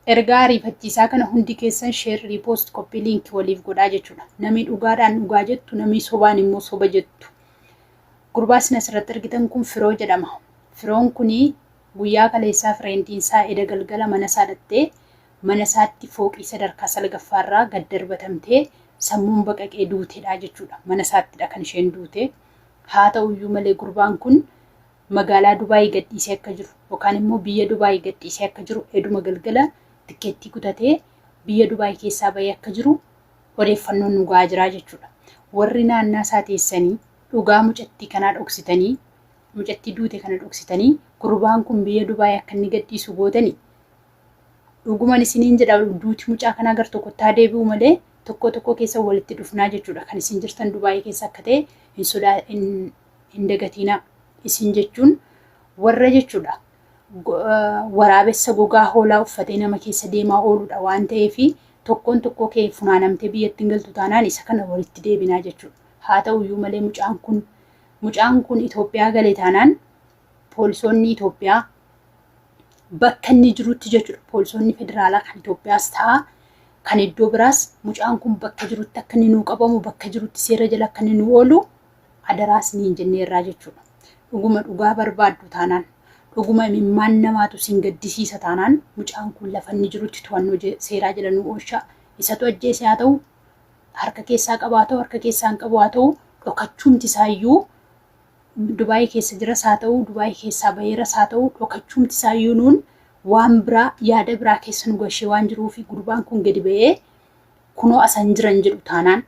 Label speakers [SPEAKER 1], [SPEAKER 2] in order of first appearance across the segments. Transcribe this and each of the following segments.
[SPEAKER 1] Ergaa ariifachiisaa kana hundi keessan share, repost, copy link waliif godhaa jechuudha. Namni dhugaadhaan dhugaa jettu, namni sobaan immoo soba jettu. Gurbaa isin asirratti argitan kun Firoo jedhama. Firoon kuni guyyaa kaleessaa fireendiin isaa eda galgala mana isaa dhattee mana isaatti fooqii sadarkaa salgaffaarraa gad darbatamtee sammuun baqaqee duutedha jechuudha. Mana isaattidha kan isheen duute. Haa ta'uyyuu malee gurbaan kun magaalaa Dubaay gadhiisee akka jiru yookaan immoo biyya Dubaay gadhiisee akka jiru eduma galgala tikkeettii kutatee biyya Dubaay keessaa bahee akka jiru odeeffannoon nu ga'aa jira jechuudha. Warri naannaa isaa teessanii dhugaa mucattii kanaa dhoksitanii mucattii duute kana dhoksitanii gurbaan kun biyya Dubaay akka inni gadhiisu gootanii dhuguman isiniin jedha duuti mucaa kanaa gar tokkotti haa deebi'u malee tokko tokko keessa walitti dhufnaa jechuudha. Kan isin jirtan Dubaay keessa akka ta'e hin sodaa hin hin dagatiinaa. Isin jechuun warra jechuudha. Waraabessa gogaa hoolaa uffatee nama keessa deemaa ooludha waan ta'eef tokkoon tokkoo kee funaanamtee biyyatti hin galtu taanaan isa kana walitti deebinaa jechuudha. Haa ta'uyyuu malee mucaan kun Itoophiyaa gale taanaan poolisoonni Itoophiyaa bakka inni jirutti jechuudha. Poolisoonni federaalaa kan Itoophiyaas ta'a kan iddoo biraas mucaan kun bakka jirutti akka inni nuu qabamu bakka jirutti seera jala akka inni nuu oolu adaraa isiniin jenneerraa jechuudha. Dhuguma dhugaa barbaaddu taanaan dhuguma imimmaan namaatu isin gaddisiisa taanaan mucaan kun lafa inni jirutti to'annoo seeraa jala nu oolchaa. Isatu ajjeese haa ta'u harka keessaa qaba haa ta'u harka keessaa hin qabu haa ta'u dhokachuumti isaayyuu Dubaayii keessa jiras haa ta'u Dubaayii keessaa baheeras haa ta'u dhokachuumti isaayyuu nuun waan biraa yaada biraa keessa nu gashee waan jiruufi gurbaan kun gadi ba'ee kunoo asan jiran jedhu taanaan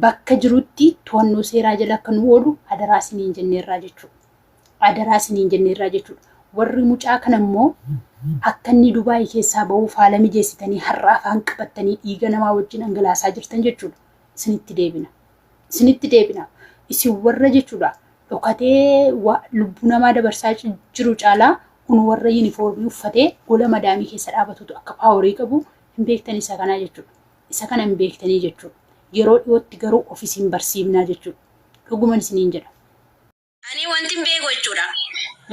[SPEAKER 1] bakka jirutti to'annoo seeraa jala akka nu oolu adaraa isiniin jenneerraa jechuudha. Adaraa isiniin jenneerraa jechuudha. Warri mucaa kana immoo akka inni Dubaayii keessaa bahuuf haala mijeessitanii har'a afaan qabattanii dhiiga namaa wajjin dhangalaasaa jirtan jechuudha. Isinitti deebina. Isinitti deebina. Isin warra jechuudha. Dhokatee lubbuu namaa dabarsaa jiru caalaa kun warra yuunifoormii uffatee gola madaamii keessa dhaabatutu akka paaworii qabu hin beektan isa kanaa jechuudha. Isa kana hin beektanii jechuudha. Yeroo dhiyootti garuu of isin barsiifnaa jechuudha. Dhuguman isiniin jedha.
[SPEAKER 2] Ani wantin beeku jechuudha.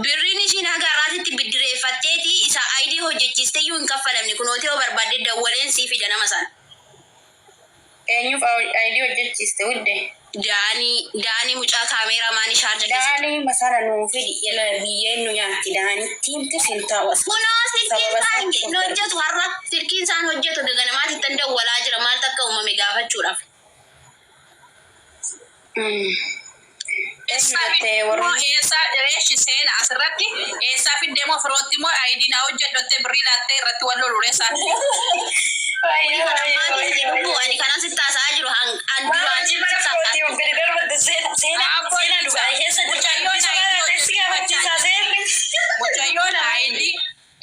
[SPEAKER 2] Birriin ishiin haga har'aatitti biddireeffatteeti isa ID hojjechiisteyyuu hin kaffalamne kunooti yoo barbaadde dawwaleen sii fida nama sana.
[SPEAKER 3] Eenyuuf ID hojjechiiste wudde?
[SPEAKER 2] Daanii Daanii mucaa kaameeraa maanii shaarja keessa jiru.
[SPEAKER 3] Daanii masara nuu fidi ela biyyeen nu nyaatti daanitti himte sin taa'u as
[SPEAKER 2] Kunoo silkiin
[SPEAKER 3] sababa
[SPEAKER 2] isaa
[SPEAKER 3] isaatti
[SPEAKER 2] hin
[SPEAKER 3] of
[SPEAKER 2] hojjetu
[SPEAKER 3] darbite.
[SPEAKER 2] har'a silkiin isaan hojjetu ganamaati ittan dawwalaa jira maaltu akka uumame gaafachuudhaaf.
[SPEAKER 3] Eenyu
[SPEAKER 4] Eessaa
[SPEAKER 3] jette
[SPEAKER 4] fiddee immoo
[SPEAKER 3] warri
[SPEAKER 4] eessaa eeshi seena asirratti eessaa fiddee immoo firootti immoo ID naa hojjedhu jettee birrii laattee irratti wal lolu ree isaan.
[SPEAKER 2] Kuni kan ammaati miti lubbuu ani kanan sitti haasa'aa jiru an an
[SPEAKER 3] Maal
[SPEAKER 2] duraan
[SPEAKER 3] hojii mana
[SPEAKER 2] sitti haasa'aa
[SPEAKER 3] firootii of gadi darbatte seena seenaa
[SPEAKER 4] Abboo
[SPEAKER 3] seenaa
[SPEAKER 4] dhiisa.
[SPEAKER 3] Dubaay keessa jirtu
[SPEAKER 4] Mucayyoon
[SPEAKER 3] bifa
[SPEAKER 4] ID
[SPEAKER 3] kana teessi
[SPEAKER 4] hojjechiifachaa
[SPEAKER 3] gaafachiisaa
[SPEAKER 4] jirti.
[SPEAKER 3] seerri.
[SPEAKER 4] Mucayyoon ID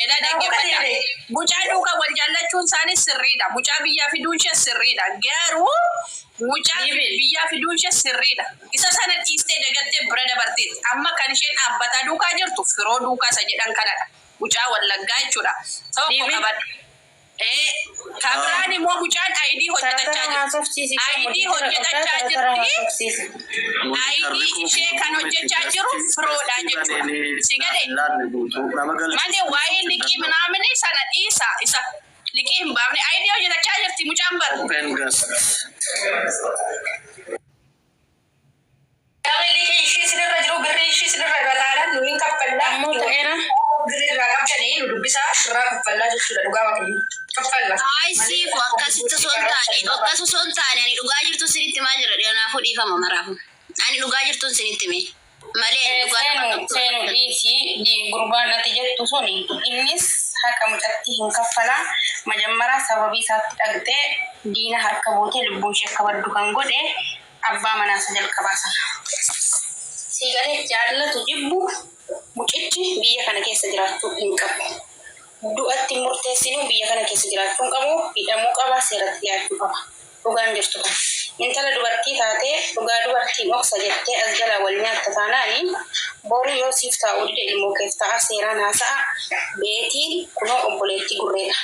[SPEAKER 4] Ela
[SPEAKER 3] Naa
[SPEAKER 4] dhaggeeffadha.
[SPEAKER 3] godhatee
[SPEAKER 4] Mucaa duukaa wal jaallachuun isaanii sirriidha. Mucaa biyyaa fiduun ishee sirriidha. Garuu mucaa
[SPEAKER 3] Diibil.
[SPEAKER 4] biyyaa fiduun ishee sirriidha. Isa sana dhiistee dagattee bira dabarteetti. Amma kan isheen dhaabbataa duukaa jirtu firoo duukaa isa jedhan kanadha. Mucaa Wallaggaa jechuudha. Tokko
[SPEAKER 3] Diibil.
[SPEAKER 4] qabadhu. Ee, ka biraan immoo mucaan ID
[SPEAKER 3] Tara
[SPEAKER 4] hojjetachaa
[SPEAKER 3] tara
[SPEAKER 4] jirti.
[SPEAKER 3] haasofsiisi kee
[SPEAKER 4] ID
[SPEAKER 3] mudhii tara qabdaa
[SPEAKER 4] hojjetachaa
[SPEAKER 3] tara tara
[SPEAKER 4] jirti.
[SPEAKER 3] haasofsiisi.
[SPEAKER 4] ID ishee kan hojjechaa jiru firoodha jechuudha. Si galee? Malee waa'ee liqii minaamini sana dhiisa isa liqii hin baafne ID hojjetachaa jirti mucaan bar.
[SPEAKER 5] Open guest.
[SPEAKER 6] Namni liqii ishii isinirra jiru birrii ishii isinirra irra taanan nu hin kaffallaa.
[SPEAKER 3] Ammoo ta'eera.
[SPEAKER 6] Birrii irraa qabdanii nu dubbisaa irraa kaffallaa jechuudha dhugaa waaqayyo. Kaffalla.
[SPEAKER 2] Hayi siifu akkasitti osoo hin taane akkas osoo hin taane ani dhugaa jirtu sinitti himaa jira kanaafuu dhiifama maraafu ani dhugaa jirtuun sinitti hime malee ani dhugaa nama
[SPEAKER 3] Seenu
[SPEAKER 2] qabdu
[SPEAKER 3] seenu dhiisi gurbaan ati jettu suni innis haqa mucattii hin kaffalaa majammaraa sababii isaatti dhaqxee diina harka buutee lubbuun ishee akka baddu kan godhe abbaa manaa isa jalqabaa sana. Sii galee jaallatu jibbu mucichi biyya kana keessa jiraachuu hin qabu. Du'atti hin murteessinu biyya kana keessa jiraachuu hin qabu hidhamuu qaba seeratti dhiyaachuu qaba. Dhugaan jirtu kana. Intala dubartii taatee dhugaa dubartiin dhoksa jettee as jalaa wal nyaatta taanaani boru yoo siif taa'uu dide ilmoo keef ta'a seeraan haasa'a beetiin kunoo obboleettii gurreedha.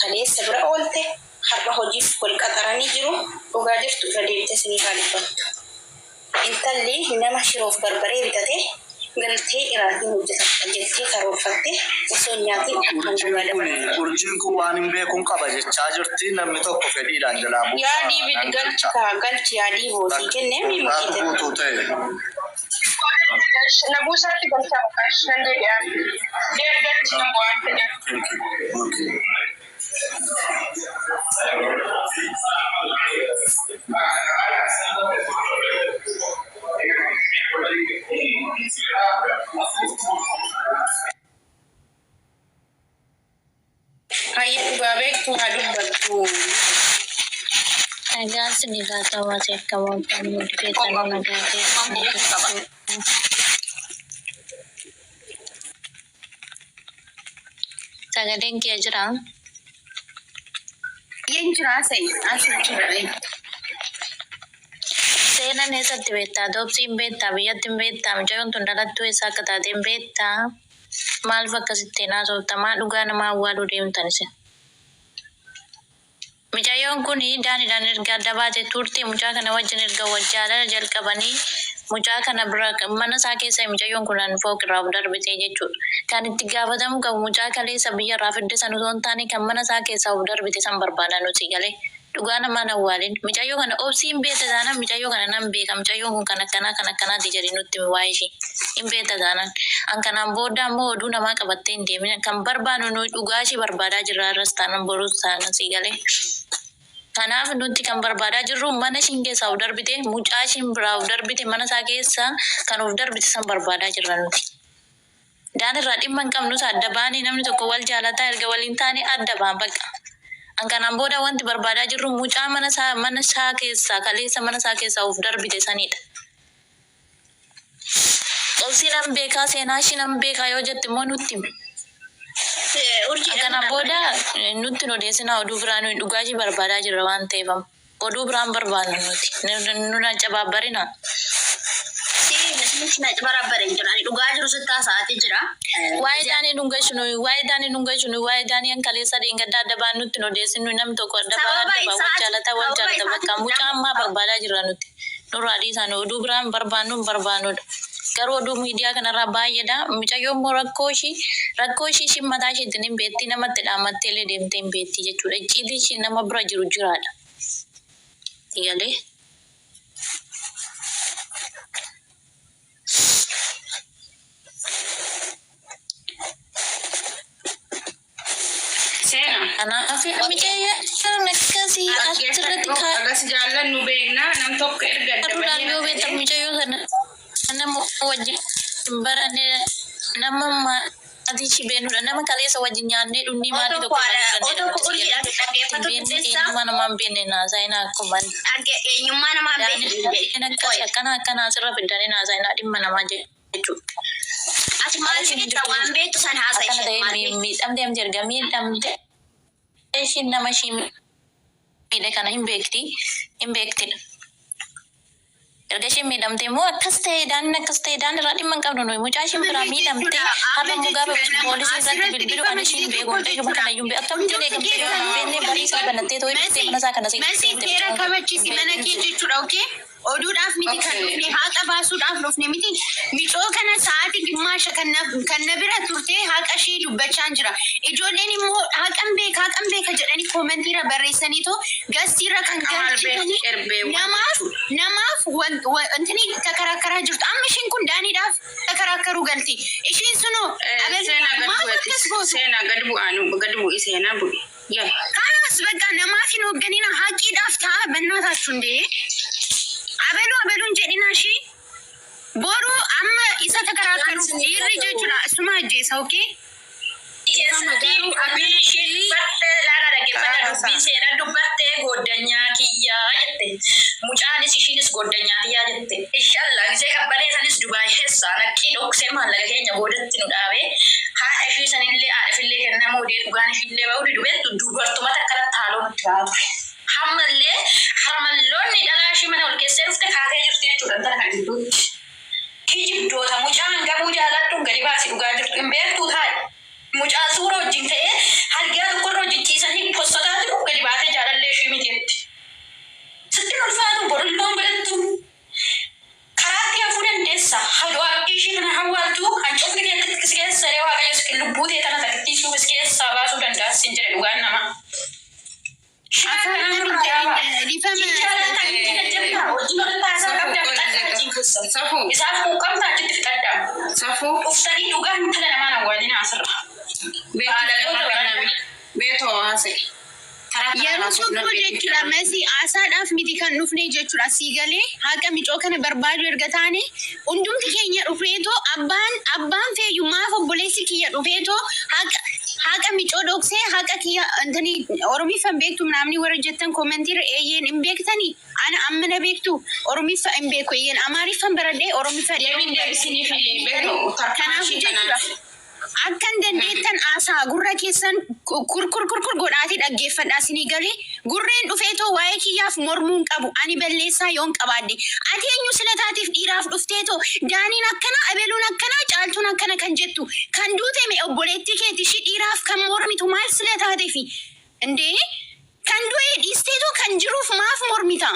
[SPEAKER 3] Kaleessa bira oolte har'a hojiif wal qaxaranii jiru dhugaa jirtu irra deebitee isiniif haa dubbattu. Intalli nama shiroof barbaree bitate Galtee iraatiin hojjetadha jettee karoorfatte osoo hin nyaatiin akkan
[SPEAKER 5] Urjiin
[SPEAKER 3] guyyaa
[SPEAKER 5] kun
[SPEAKER 3] dabarsite.
[SPEAKER 5] urjiin kun waan hin beekuun qaba jechaa jirti namni tokko fedhiidhaan jalaa buusaa
[SPEAKER 3] Yaadii
[SPEAKER 5] naan
[SPEAKER 3] bil galchi
[SPEAKER 5] galcha.
[SPEAKER 3] kaa galchi yaadii boosii kennee
[SPEAKER 5] Raatu
[SPEAKER 3] mimuqiite.
[SPEAKER 5] guutuu ta'e.
[SPEAKER 4] Na buusaatti galchaa maqaash nan deebi'aa. Deem galchi nama waan fedheef.
[SPEAKER 5] Thank you. Okay.
[SPEAKER 3] Hayya dhugaa beektu haa dubbattu.
[SPEAKER 7] Nagaan sinif haa ta'u ati akkam ooltan hundi keessanuu nagaa keessanii jirtu. Sagaleen kiyya jiraa?
[SPEAKER 3] Yen jira hasa'i hasa'i jira.
[SPEAKER 7] Seenan eessatti beektaa? Doobsii hin beektaa? Biyyatti hin beektaa? Mucayyoon tun dhalattuu eessa akka taate hin beektaa? Maalif akkasitti hin haasofta? Maa dhugaa namaa awwaaluu deemtan isin? Micayyoon kun Daanidhaan erga adda baate turte mucaa kana wajjin erga wal jaalala jalqabanii mucaa kana bira mana isaa keessa micayyoon kun an fooqirraa of darbitee jechuudha. Kan itti gaafatamuu qabu mucaa kaleessa biyya irraa fidde san osoo hin taane kan mana isaa keessaa of darbite san barbaada nuti galee. Dhugaa namaa hin awwaalin. Micayyoo kana obsii hin beekta taanaan micayyoo kana nan beeka micayyoon kun kan akkanaa kan akkanaati jedhi nutti himi waa'ee ishii. Hin beekta taanaan. An kanaan booddaa immoo oduu namaa qabattee hin deemin. Kan barbaanu nuyi dhugaa ishii barbaadaa jirra har'as taanan borus taanan sii galee. Kanaaf nuti kan barbaadaa jirru mana ishiin keessaa of darbite mucaa ishiin biraa of darbite mana isaa keessaa kan of darbite san barbaadaa jirra nuti. Daan irraa dhimma hin qabnu isa adda baane namni tokko wal jaalataa erga waliin taane adda baan bakka. An kanaan booda wanti barbaadaa jirru mucaa mana isaa mana isaa keessaa kaleessa mana isaa keessaa of darbite sanidha. Obsii nan beekaa seenaa ishii nan beekaa yoo jette immoo nutti himi.
[SPEAKER 2] Urjiidha
[SPEAKER 7] Kana booda nutti hin odeessinaa oduu biraa nuyi dhugaa ishii barbaadaa jirra waan ta'eef amma. Oduu biraan barbaannu nuti. Nun accabaabbarinaa.
[SPEAKER 2] Si na barabbare hin jiru. Ani dhugaa jiru sitti haasa'aati jira.
[SPEAKER 7] Waa'ee Daanii nun gashu nuyi waa'ee Daanii nun gashu nuyi waa'ee Daanii an kaleessa dheengadda adda ba'an nutti hin odeessin nuyi namni tokko adda ba'an
[SPEAKER 2] Sababa
[SPEAKER 7] adda ba'an wal
[SPEAKER 2] isaati
[SPEAKER 7] jaalata wal
[SPEAKER 2] sababa
[SPEAKER 7] jaalata bakka
[SPEAKER 2] isaatiif
[SPEAKER 7] mucaa
[SPEAKER 2] namni
[SPEAKER 7] ammaa barbaadaa jirra nuti. Nurraa dhiisaa nu oduu biraa hin barbaannu hin barbaannudha. Garuu oduu miidiyaa kanarraa baay'eedha. Mucayyoo immoo rakkoo ishii rakkoo ishii ishiin mataa isheetiin hin beekti namatti dhaammattee illee deemtee hin beekti jechuudha. Icciitii ishii nama bira jiru jiraadha. Galee.
[SPEAKER 3] Seena.
[SPEAKER 7] Kanaaf mucayyoon akkasii achirratti
[SPEAKER 3] Dhaggeeffadhu. Agas jaallannu beekna nam tokko erga adda
[SPEAKER 7] kaaduudhaan
[SPEAKER 3] bahee
[SPEAKER 7] yoo beektan
[SPEAKER 3] ta'e.
[SPEAKER 7] mucayyoo sana nama wajjin baranne nama maatii ishii beeknudha. Nama kaleessa wajjin nyaannee dhunnii maatii
[SPEAKER 2] Otoo
[SPEAKER 7] tokko irraa
[SPEAKER 2] otoo
[SPEAKER 7] guddannedha.
[SPEAKER 2] urjiidhaan
[SPEAKER 7] Hin
[SPEAKER 2] dhaggeeffatu
[SPEAKER 7] beekne
[SPEAKER 2] dandeessaa.
[SPEAKER 7] eenyummaa namaa hin beekne naasaayinaa akkuma
[SPEAKER 2] Dhagge eenyummaa namaa hin beekne hin jedhin.
[SPEAKER 7] Daaniin akkas
[SPEAKER 2] Qoy.
[SPEAKER 7] akkana akkana asirra fiddanii naasaayinaa dhimma namaa jechuudha.
[SPEAKER 2] Ati maal
[SPEAKER 7] Alatti hin
[SPEAKER 2] beekta
[SPEAKER 7] jirtu
[SPEAKER 2] waan beektu san haasa'i
[SPEAKER 7] akkana
[SPEAKER 2] isheen
[SPEAKER 7] ta'ee
[SPEAKER 2] maal beekta.
[SPEAKER 7] miidhamtee miti erga miidhamtee ishiin nama ishii miidhe kana hin beekti hin beektidha. Erga ishiin miidhamtee immoo akkas ta'e daanni akkas ta'e daanni irraa dhimma hin qabnu nuyi mucaa ishiin biraa
[SPEAKER 3] Malee
[SPEAKER 7] miidhamtee
[SPEAKER 3] jechuudha.
[SPEAKER 7] har'a
[SPEAKER 3] Amma
[SPEAKER 7] immoo gaafa
[SPEAKER 3] jechuudha nama
[SPEAKER 7] poolisii irratti
[SPEAKER 3] asirratti
[SPEAKER 7] bilbilu kan
[SPEAKER 3] dhiifama
[SPEAKER 7] ishiin
[SPEAKER 3] ishee
[SPEAKER 7] beeku
[SPEAKER 3] tokko
[SPEAKER 7] mucayyuma
[SPEAKER 3] jechuudha.
[SPEAKER 7] kana iyyuu hin beeku akkamittiin
[SPEAKER 3] Hundumti
[SPEAKER 7] eegamtee yoo hin
[SPEAKER 3] keessanuu
[SPEAKER 7] beekne barii isaa banattee too'ee
[SPEAKER 3] Masi
[SPEAKER 7] dhuftee mana isaa kana
[SPEAKER 3] Masi
[SPEAKER 7] seente
[SPEAKER 3] seera
[SPEAKER 7] mucaan kun hin
[SPEAKER 3] kabachiisi mana
[SPEAKER 7] beekne
[SPEAKER 3] kee jechuudha okay? Oduudhaaf miti kan
[SPEAKER 6] Okay.
[SPEAKER 3] dhufne haqa baasuudhaaf dhufne miti. Micoo kana sa'aatii gimmaasha kan na kan na bira turte haqa ishee dubbachaan jira. Ijoolleen immoo haqan beeka haqan beeka jedhanii koomantiirra barreessaniitoo gastiirra kan
[SPEAKER 4] Akka maal beekti
[SPEAKER 3] galchitanii
[SPEAKER 4] erbeewwan
[SPEAKER 3] namaaf
[SPEAKER 4] jechuudha.
[SPEAKER 3] namaaf wan- wa- wantini takaraakkaraa jirtu. Amma isheen kun Daaniidhaaf takaraakkaruu galti. Isheen sunoo
[SPEAKER 4] Seenaa
[SPEAKER 3] abaluudhaaf
[SPEAKER 4] gad
[SPEAKER 3] maaf
[SPEAKER 4] bu'eetis.
[SPEAKER 3] akkas gootu?
[SPEAKER 4] Seenaa gad bu'aanu gad bu'i seenaa bu'i. Yal.
[SPEAKER 3] Kalaas bakka namaaf hin hoogganina haqiidhaaf ta'a bannaataachu indee abaluu abaluun jedhina ishii boru amma isa takaraakkaruuf dhiirri jechuudha suma ajjeesa okay.
[SPEAKER 4] Dhiifama
[SPEAKER 6] Keessatti
[SPEAKER 4] garuu
[SPEAKER 6] dubbiin ishiin
[SPEAKER 4] akkamitti
[SPEAKER 6] dubbatte laala dhaggeeffadha
[SPEAKER 4] haasaa.
[SPEAKER 6] dubbii seenaan dubbatte gooddanyaa kiyyaa jette mucaanis ishiinis gooddanyaa tiyyaa jette inshallah gisee qabbanee sanis Dubaay keessaa naqqii dhoksee maallaqa keenya boodatti nu dhaabee haadha ishii sanillee haadha ifillee kennamuu didee dhugaan ishiillee bahuu didu beektu dubartumata akkanatti haaloo nutti bahaa ture. Hammallee harmalloonni dhalaa ishii mana ol keessee dhufte kaatee jirti jechuudha intala kana gidduutti. Kijibdoota mucaa hangamuu jaaladhuun gadi baasi dhugaa jirtu hin beektuu taa'i. Mucaa suura wajjin ka'ee halgaa tokkorra wajjin ciisanii possataa jiru gadi baatee jaalallee ishii miti jetti. Sitti hin ulfaatu boru ilmoon godhattu. Karaatti hafuu dandeessa. Hawaaqii ishii kana hawwaaltu.
[SPEAKER 4] keessan.
[SPEAKER 3] Safuu.
[SPEAKER 6] Isaaf quuqqamtaa achitti fixadhaa.
[SPEAKER 3] Safuu.
[SPEAKER 6] Dhuftanii dhugaa intala namaan awwaalinaa asirra.
[SPEAKER 3] Beetii carraa kenname. Beetoo haasa'e. Karaa kana
[SPEAKER 2] Yeroo
[SPEAKER 3] haasofna
[SPEAKER 2] tokko
[SPEAKER 3] beetii.
[SPEAKER 2] jechuudha Masi haasaadhaaf miti kan dhufne jechuudha sii galee haqa micoo kana barbaadu erga taane hundumti keenya dhufeetoo abbaan abbaan feeyyu maaf obboleessi kiyya dhufeetoo haqa haqa micoo dhoksee haqa kiyya intani Oromiffa hin beektu minaamni warra jettan koomentiirra eeyyeen hin beektani ana amma na beektu Oromiffa hin beeku eeyyeen Amaariffan baradhee Oromiffa
[SPEAKER 3] Deebiin deebisiniif beetu
[SPEAKER 2] kanaaf
[SPEAKER 3] tarkaanfii
[SPEAKER 2] jechuudha
[SPEAKER 3] kanaaf.
[SPEAKER 2] Akkan dandeettan haasa'a gurra keessan kur kur kur kur godhaatii dhaggeeffadhaa isinii galee? Gurreen dhufeetoo waa'ee kiyyaaf mormuu hin qabu ani balleessaa yoon qabaadhe. Ati eenyu sila taateef dhiiraaf dhufteetoo Daaniin akkana abeluun akkana Caaltuun akkana kan jettu kan duute me obboleettii keeti ishii dhiiraaf kan mormitu maal sila taatefi? Indee Kan du'e dhiisteetoo kan jiruuf maaf mormita?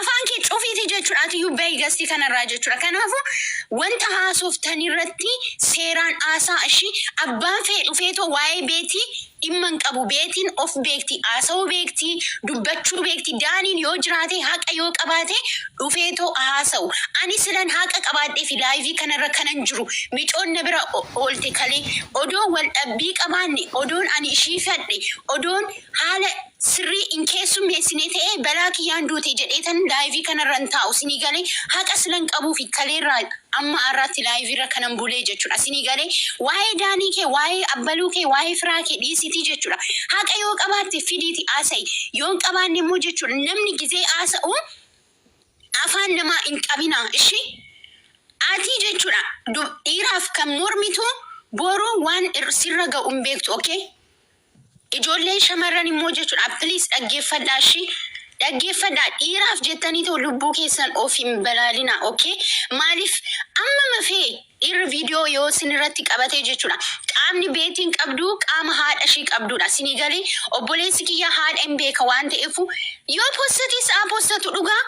[SPEAKER 2] Afaan kee cufiiti jechuudha atiyyuu bahi gastii kanarraa jechuudha. Kanaafuu wanta haasoftan irratti seeraan haasaa ishii abbaan fee dhufeetoo waa'ee beetii dhimma hin qabu. Beetiin of beekti, haasa'uu beekti, dubbachuu beekti. Daaniin yoo jiraate haqa yoo qabaate dhufeetoo haasa'u. Ani silan haqa qabaadheefi laayivii kanarra kanan jiru micoon na bira oolte kalee odoo wal dhabbii qabaanne odoon ani ishii fadhe odoon haala sirrii hin keessummeessine ta'ee balaa kiyyaan duute jedheetan live kanarra hin taa'u sinii galee haqa silan qabuufi kaleerraa amma har'aatti live irra kanan bulee jechuudha sinii galee waa'ee daanii kee waa'ee abbaluu kee waa'ee firaa kee dhiisitii jechuudha haqa yoo qabaatte fidiiti haasa'i yoo hin qabaanne immoo jechuudha namni gizee haasa'u afaan namaa hin qabinaa ishi atii jechuudha dhiiraaf kan mormitu boruu waan sirra ga'u hin beektu okay. Ijoolleen shamarran immoo jechuudha please dhaggeeffadhaa ishii dhaggeeffadhaa dhiiraaf jettanii too lubbuu keessan of hin balaalinaa okay maaliif amma mafee dhiirri viidiyoo yoo sin irratti qabatee jechuudha qaamni beetiin qabdu qaama haadha ishii qabdudha sinii galee obboleessi kiyya haadha hin beeka waan ta'eefu yoo postatis haa postatu dhugaa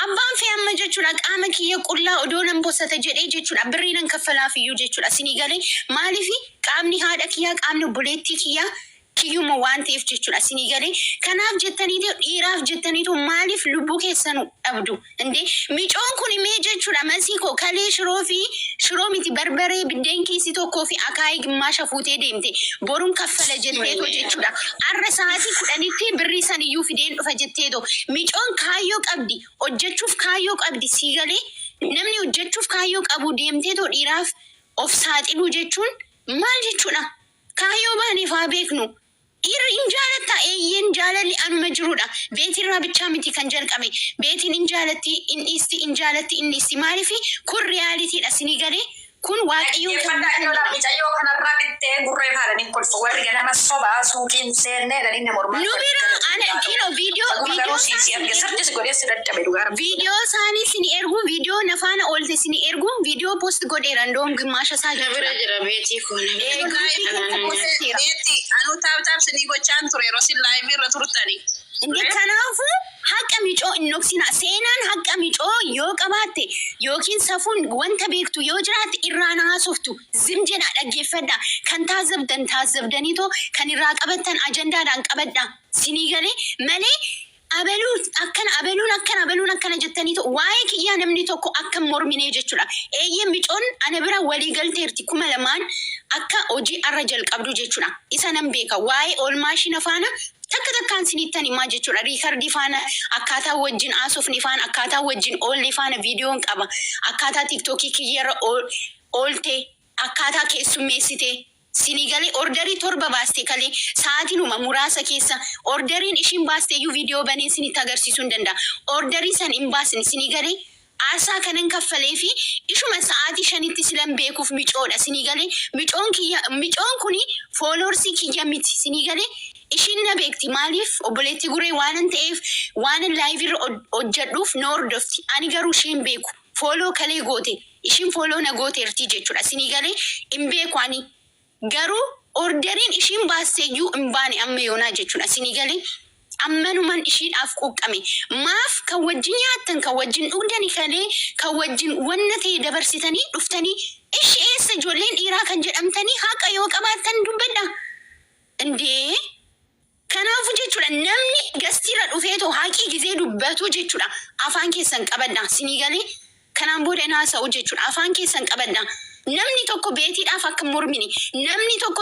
[SPEAKER 2] Abbaan fee amma jechuudha qaama kiyya qullaa odoo nan possata jedhee jechuudha birrii nan kaffalaaf iyyuu jechuudha sinii galee maalifi qaamni haadha kiyyaa qaamni obboleettii kiyyaa kiyyuma waan ta'eef jechuudha sinii galee kanaaf jettaniitu dhiiraaf jettaniitu maaliif lubbuu keessanu dhabdu indee micoon kun mee jechuudha masii koo kalee shiroo fi shiroo miti barbaree biddeen kiisii tokkoo fi akaayii gimmaasha fuutee deemte borun kaffala jetteetoo jechuudha arra sa'aatii kudhanitti birrii saniyyuu fideen dhufa jetteetoo Micoon kaayyoo qabdi hojjechuuf kaayyoo qabdi sii galee namni hojjechuuf kaayyoo qabu deemteetoo dhiiraaf of saaxiluu jechuun maal jechuudha kaayyoo baaneef haa beeknu dhiirri in jaalattaa eeyyeen jaalalli anuma jirudha beetirraa bichaa miti kan jalqabe beetiin in jaalatti in dhiisti in jaalatti in dhiisti maaliif kun riyaalitiidha sinii galee Kun Waaqayyoon kan
[SPEAKER 6] Dhaggeeffadhaa
[SPEAKER 2] hin
[SPEAKER 6] ijoolaa
[SPEAKER 2] kennedha.
[SPEAKER 6] micayyoo kanarraa bittee gurree faadhanii kolfu warri ganama sobaa suuqii hin seenne jedhanii na mormaa
[SPEAKER 2] Nu
[SPEAKER 6] turan
[SPEAKER 2] bira ana
[SPEAKER 6] galatoomii
[SPEAKER 2] kino viidiyoo
[SPEAKER 6] Dhuguma
[SPEAKER 2] viidiyoo
[SPEAKER 6] garuu
[SPEAKER 2] isaa
[SPEAKER 6] sii si
[SPEAKER 2] sini
[SPEAKER 6] arge
[SPEAKER 2] ergu
[SPEAKER 6] sirri si godhee si dadhabe dhugaa rabbi
[SPEAKER 2] viidiyoo isaanii sini ergu viidiyoo na faana oolte sini ergu viidiyoo post godheera ndoom gimmaasha isaa
[SPEAKER 3] Na bira
[SPEAKER 2] jechuudha.
[SPEAKER 3] jira beetii koo na bira
[SPEAKER 2] Ee
[SPEAKER 3] jira.
[SPEAKER 2] gruupii
[SPEAKER 3] Anaan
[SPEAKER 2] keessa
[SPEAKER 3] nyaata.
[SPEAKER 2] posteera.
[SPEAKER 4] Beetti anuu taap taap sinii gochaan ture yeroo sin laayivii irra turtani.
[SPEAKER 2] Inde kanaafuu haqa micoo hin dhoksinaa. Seenaan haqa micoo yoo qabaatte yookiin safuun wanta beektu yoo jiraatte irraa na haasoftu. Zim jedhaa dhaggeeffadhaa. Kan taazzabdan taazzabdaniitoo kan irraa qabattan ajandaadhaan qabadhaa. Sinii galee malee abaluu akkana abaluun akkana abaluun akkana jettaniitoo waa'ee kiyyaa namni tokko akka hin morminee jechuudha. Eeyyee micoon ana bira walii galteerti 2000n akka hojii arra jalqabdu jechuudha. Isa nan beeka. Waa'ee oolmaa ishii na faana Takka takkaan siniittan himaa jechuudha. Riikardii faana akkaataa wajjin haasofne faana akkaataa wajjin oolle faana viidiyoon qaba. Akkaataa tiiktookii kiyyarra oolte akkaataa keessummeessite sinii galee ordarii torba baaste kalee sa'aatinuma muraasa keessa ordariin ishiin baaste iyyuu viidiyoo baneen sinitti agarsiisuu hin danda'a. Ordarii san hin baasne sinii galee Aarsaa kanan kaffaleefi ishuma sa'aatii shanitti silan beekuuf micoodha sinii galee micoon kiyya micoon kuni fooloorsii kiyya miti sinii galee ishiin na beekti maaliif obboleettii guree waanan ta'eef waanan live irra hojjedhuuf na hordofti ani garuu ishee hin beeku fooloo kalee goote ishiin fooloo na gooteerti jechuudha sinii galee hin beeku ani Garuu orderiin ishiin baasteyyuu hin baane amma yoonaa jechuudha. Isinii galee? Ammanuman ishiidhaaf quuqqame. Maaf kan wajjin nyaattan, kan wajjin dhugdani kalee, kan wajjin wanna ta'e dabarsitanii dhuftanii ishi eessa ijoolleen dhiiraa kan jedhamtanii haqa yoo qabaattan dubbadha. Indee? Kanaafu jechuudha namni gastiirra dhufeetoo haqii gizee dubbatu jechuudha afaan keessan qabadha. Isinii galee? Kanaan booda hin haasa'u jechuudha. Afaan keessan qabadha. Namni tokko beetiidhaaf akka hin mormine. Namni tokko.